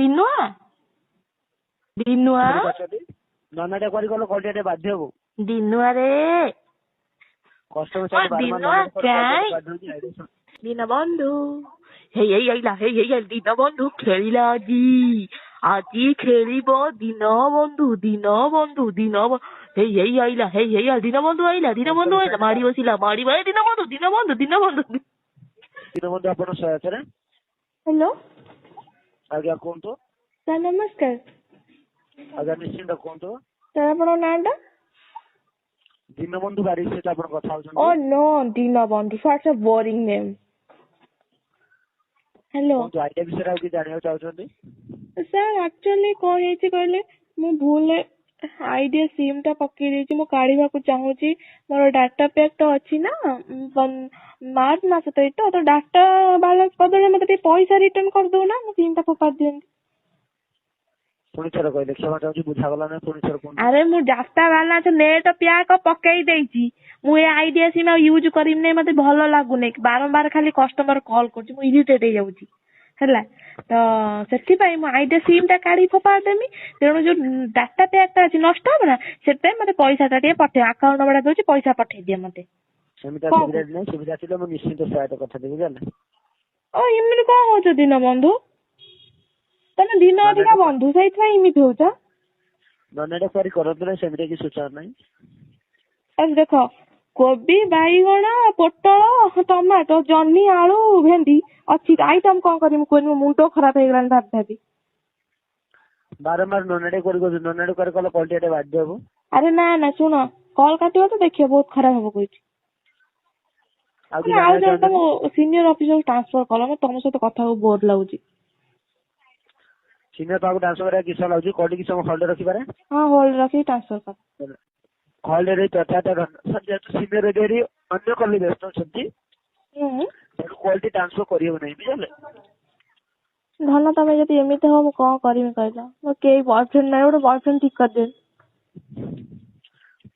ଦିନୁଆ ଦିନୁଆ ନନାଟା କରି ଗଲେ କଲ୍ ଟିକେ ବାଧ୍ୟ ହବୁ। ଦିନୁଆରେ କଷ୍ଟମର ସାଇଡ୍ ଦିନୁଆ କାଇଁ ଦୀନବନ୍ଧୁ ହେଇ ହେଇ ଆଇଲା, ହେଇ ହେଇ ଆଇଲା ଦୀନବନ୍ଧୁ ଖେଳିଲା ଆଜି, ଆଜି ଖେଳିବ ଦୀନବନ୍ଧୁ ଦୀନବନ୍ଧୁ ଦୀନ ହେଇ ହେଇ ଆଇଲା, ହେଇ ହେଇ ଆଇଲା ଦୀନବନ୍ଧୁ ଆଇଲା, ଦୀନବନ୍ଧୁ ଆଇଲା, ମାଡି ବସିଲା ମାଡି ବସିଲା ଦୀନବନ୍ଧୁ ଦୀନବନ୍ଧୁ ଦୀନବନ୍ଧୁ। ଦୀନବନ୍ଧୁ ଆପଣ ସହାୟତାରେ। ହ୍ୟାଲୋ ଆଜ୍ଞା କୁହନ୍ତୁ। ସାର୍ ନମସ୍କାର। ଆଜ୍ଞା ନିଶ୍ଚିନ୍ତ କୁହନ୍ତୁ। ସାର୍ ଆପଣଙ୍କ ନାଁଟା? ଦୀନବନ୍ଧୁ ବାରିକ ସହିତ ଆପଣ କଥା ହଉଛନ୍ତି। Oh no, Dinabandhu, such a boring name. Hello କୁହନ୍ତୁ, ଆଇଡିଆ ବିଷୟରେ ଆଉ କିଛି ଜାଣିବାକୁ ଚାହୁଁଛନ୍ତି? ସାର୍ ଆକ୍ଚୁଆଲି କଣ ହେଇଛି କହିଲେ, ମୁଁ ଭୁଲରେ ଆଇଡିଆ ସିମ୍ ଟା ପକେଇ ଦେଇଛି, ମୁଁ କାଢିବାକୁ ଚାହୁଁଛି। ମୋର ଡାଟା ପ୍ୟାକ୍ ତ ଅଛି ନା ମାର୍ଚ୍ଚ ମାସ ତ ଏଇଟା ତ, ଡାଟା ବାଲାନ୍ସ ବଦଳରେ ମତେ ଟିକେ ପଇସା ରିଟର୍ନ କରିଦଉନା, ମୁଁ ସିମ୍ ଟା ଫୋପାଡ଼ି ଦିଅନ୍ତି। ପୁଣି ଥରେ କହିଲେ, କ୍ଷମା ଚାହୁଁଛି, ବୁଝାଗଲା ନାହିଁ, ପୁଣି ଥରେ କୁହନ୍ତୁ। ଆରେ ମୁଁ ଡାଟା ବାଲାନ୍ସ ନେଟ୍ ପ୍ୟାକ୍ ପକେଇ ଦେଇଛି, ମୁଁ ଏ ଆଇଡିଆ ସିମ୍ ଆଉ ୟୁଜ୍ କରିବି ନାହିଁ, ମତେ ଭଲ ଲାଗୁନି, ବାରମ୍ବାର ଖାଲି କଷ୍ଟମର କଲ୍ କରୁଛି, ମୁଁ ଇରିଟେଟ୍ ହେଇଯାଉଛି। ହେଲା ତ ସେଥିପାଇଁ ମୁଁ ଆଇଡିଆ ସିମ୍ ଟା କାଢି ଫୋପାଡ଼ି ଦେମି, ତେଣୁ ଯୋଉ ଡାଟା ପ୍ୟାକ୍ ଟା ଅଛି ନଷ୍ଟ ହବ ନା, ସେଥିପାଇଁ ମତେ ପଇସା ଟା ଟିକେ ପଠେଇ, ଆକାଉଣ୍ଟ ନମ୍ବର ଟା ଦଉଛି, ପଇସା ପଠେଇ ଦିଅ ମତେ। ସେମିତି ସୁବିଧା ନାହିଁ, ସୁବିଧା ଥିଲେ ମୁଁ ନିଶ୍ଚିନ୍ତ ସହାୟତା କରିଥାନ୍ତି, ବୁଝିଲେ। ଓ ଏମିତି କଣ ହଉଛ ଦୀନବନ୍ଧୁ, ତମେ ଦିନ ଅଧିକା ବନ୍ଧୁ ସେଇଥିପାଇଁ ଏମିତି ହଉଛ। ନନାଟା କ୍ୱାରି କରନ୍ତୁ ନାହିଁ, ସେମିତି କିଛି ସୂଚନା ନାହିଁ। ଆରେ ଦେଖ, କୋବି, ବାଇଗଣ, ପୋଟଳ, ଟମାଟୋ, ଜହ୍ନି, ଆଳୁ, ଭେଣ୍ଡି ଅଛି, ଆଇଟମ୍ କଣ କରିବି କୁହନି, ମୋ ମୁଣ୍ଡ ଖରାପ ହେଇଗଲାଣି ଭାବି ଭାବି। ବାରମ୍ବାର ନନାଟା କ୍ୱାରି କରୁଛନ୍ତି, ନନାଟା କ୍ୱାରି କଲେ କଲ୍ ଟିକେ ବାଧ୍ୟ ହବୁ। ଆରେ ନା ନା ଶୁଣ, କଲ୍ କାଟିବ ତ ଦେଖିବ ବହୁତ ଖରାପ ହବ କହୁଛି। ଆଉ ଆଉ ଜଣେ ତମ ସିନିୟର ଅଫିସର ଟ୍ରାନ୍ସଫର କଲ, ମୁଁ ତମ ସହିତ କଥା ହବାକୁ ବୋର ଲାଗୁଛି। ସିନିୟର ପାଖକୁ ଟ୍ରାନ୍ସଫର କରିବା କିଛି ସମୟ ଲାଗୁଛି, କଲ୍ କିଛି ସମୟ ହୋଲ୍ଡ ରଖିପାରେ? ହଁ ହୋଲ୍ଡ ରଖିକି ଟ୍ରାନ୍ସଫର କର। ହୋଲ୍ଡରେ ଯଥାର୍ଥ ଯେହେତୁ ସିନିୟର ଅଧିକାରୀ ଅନ୍ୟ କଲ୍ ବ୍ୟସ୍ତ ଅଛନ୍ତି, ତେଣୁ କଲ୍ ଟି ଟ୍ରାନ୍ସଫର କରିହେବ ନାହିଁ, ବୁଝିଲେ। ଧନ ତମେ ଯଦି ଏମିତି ହବ ମୁଁ କଣ କରିବି କହିଲ, ମୋର କେହି ବୟଫ୍ରେଣ୍ଡ ନାହିଁ, ଗୋଟେ ବୟଫ୍ରେଣ୍ଡ ଠିକ କରିଦିଅ।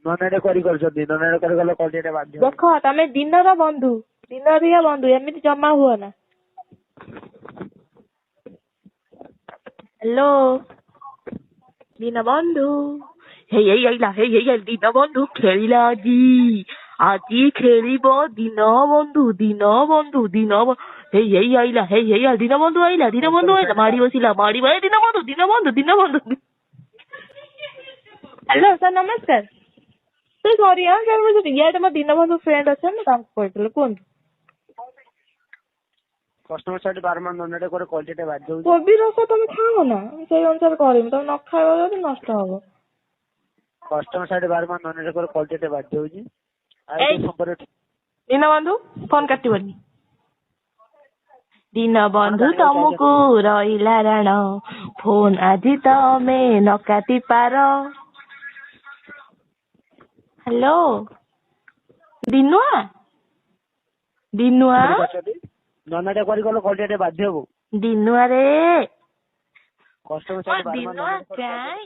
ନନାଟା କ୍ୱାରି କରୁଛନ୍ତି, ନନାଟା କ୍ୱାରି କଲେ କଲ୍ ଟିକେ ବାଧ୍ୟ। ଦେଖ ତମେ ଦିନର ବନ୍ଧୁ, ଦିନ ଅଧିକା ବନ୍ଧୁ, ଏମିତି ଜମା ହୁଅ ନା। ହ୍ୟାଲୋ ଦୀନବନ୍ଧୁ ହେଇ ହେଇ ଆଇଲା, ହେଇ ହେଇ ଆଇଲା ଦୀନବନ୍ଧୁ ଖେଳିଲା ଆଜି, ଆଜି ଖେଳିବ ଦୀନବନ୍ଧୁ ଦୀନବନ୍ଧୁ ଦୀନ ହେଇ ହେଇ ଆଇଲା, ହେଇ ହେଇ ଆଇଲା ଦୀନବନ୍ଧୁ ଆଇଲା, ଦୀନବନ୍ଧୁ ଆଇଲା, ମାଡି ବସିଲା ମାଡି ବସିଲା ଦୀନବନ୍ଧୁ ଦୀନବନ୍ଧୁ ଦୀନବନ୍ଧୁ। ହ୍ୟାଲୋ ସାର୍ ନମସ୍କାର। ସାର୍ ସରି ହଁ ସାର୍, ମୁଁ ଇଆଡ଼େ ମୋ ଦୀନବନ୍ଧୁ ଫ୍ରେଣ୍ଡ ଅଛନ୍ତି ତାଙ୍କୁ କହିଥିଲି, କୁହନ୍ତୁ। କଷ୍ଟମର ସାଇଡ୍ ବାରମ୍ବାର ନନାଟା କରି କଲ୍ ଟିକେ ବାଧ୍ୟ ହଉଛି। କୋବି ରସ ତମେ ଖାଅ ନା, ସେଇ ଅନୁସାରେ କରିବି, ତମେ ନ ଖାଇବ ଯଦି ନଷ୍ଟ ହବ। କଷ୍ଟମର ସାଇଡ୍ ବାରମ୍ବାର ନନାଟା କରି କଲ୍ ଟିକେ ବାଧ୍ୟ ହଉଛି। ଆଉ ସମ୍ପର୍କ ଦୀନବନ୍ଧୁ ଫୋନ କାଟିବନି। ଦୀନବନ୍ଧୁ ତମକୁ ରହିଲା ରାଣ, ଫୋନ ଆଜି ତମେ ନ କାଟି ପାର। ହ୍ୟାଲୋ ଦିନୁଆ ଦିନୁଆ ନନାଟା କ୍ୱାରି କଲେ କଲ୍ ଟିକେ ବାଧ୍ୟ ହବୁ। ଦିନୁଆରେ କଷ୍ଟମର ସାଇଡ୍ ଦିନୁଆ କାଇଁ।